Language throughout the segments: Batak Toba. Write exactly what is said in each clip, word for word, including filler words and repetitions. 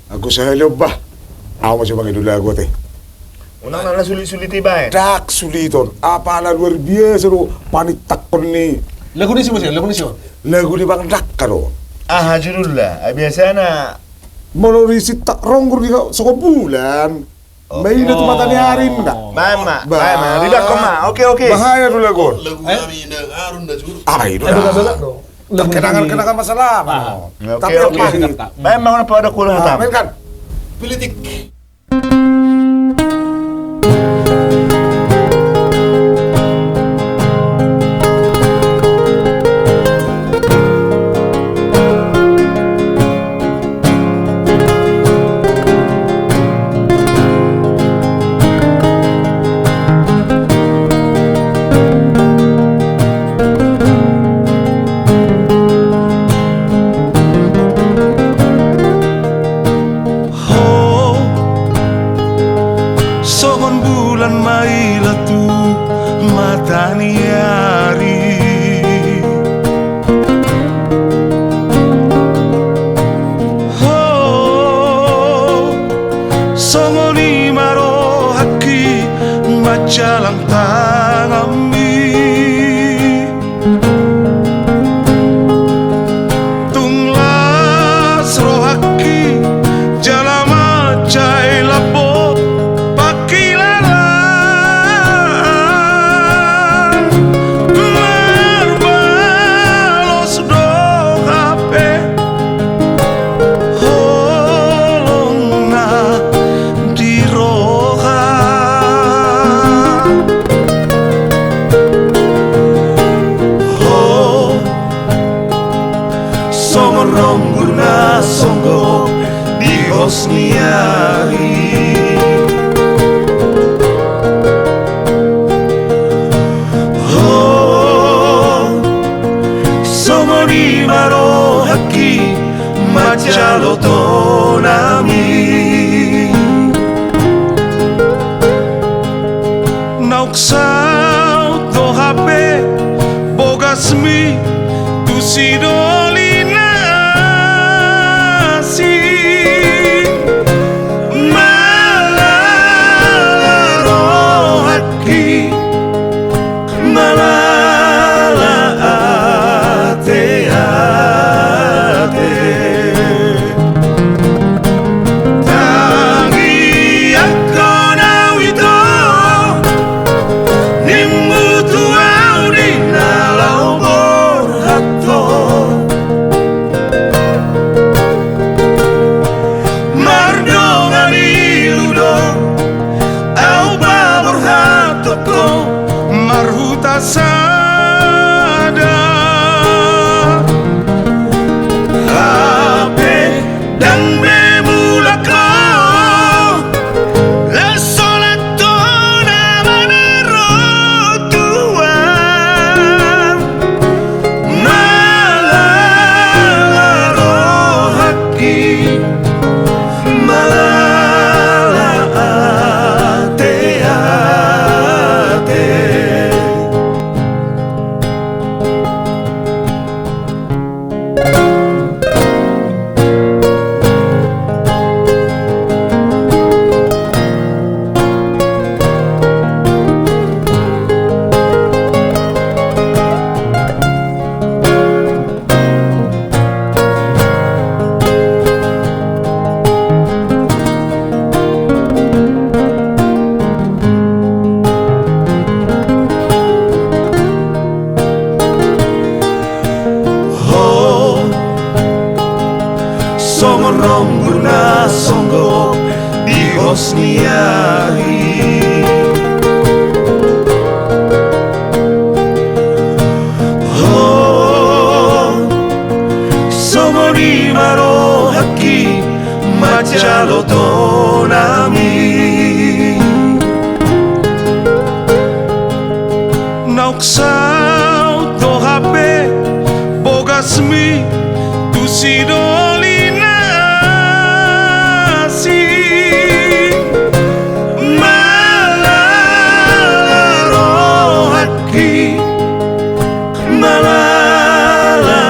Anggo sahali on bah, au ma jo mangido lagu ate. Unang na sulit-sulit ibaen. Ndang sulit on, apala luar biasa do panintangkon ni. Lagu ni si Mose, lagu ni si on. Lagu ni Bang Dangka do. Aha judulna? Ah, biasana. Molo di sintak ronggur di songon bulan. Oh. Maila tu mata ni ari ninna. Baen ma, baen ma. Ribak ma. Oke, oke. Bahaya do lagu on. Lagu nami na arun da juru. Ah, i do. Kenangan-kenangan masa lama. Oke, oke. Baen ma, unang pada kulah hatam. Main kan. Politik. Ho, songon bulan maila tu mata ni ari. Ho, songon i ma rohangki manjalang tanganmi. Tung las rohangki jala mansai lambok pangkilalaan, marbalos do hape holongna di roha. Ho, songon ronggur na songgop di hos ni ari. Ho, songon i ma rohangki manjalo tonami. Naung saut do hape bogasmi tu sidoli na asing. Malala rohangki, malala ateate. Tangiangkon au ito, nimmu tu au di na laho borhat ho. Mardongan ilu do au paborhathon ho marhuta sada. Hape ndang be mulak ho, las solat ho na manarotuan. Malala rohangki, malala ateate. Ho, songon ronggur na songgop di hos ni ari. Ho, songon i ma rohangki manjalo tonami. Naung saut do hape bogasmi tu sidoli na asing. Malala rohangki, malala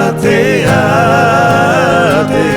ateate.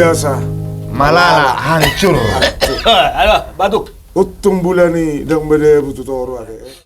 Biasa. Malala hancur. Alah, batuk. Untung bulan i ndang madabu tu toru ate.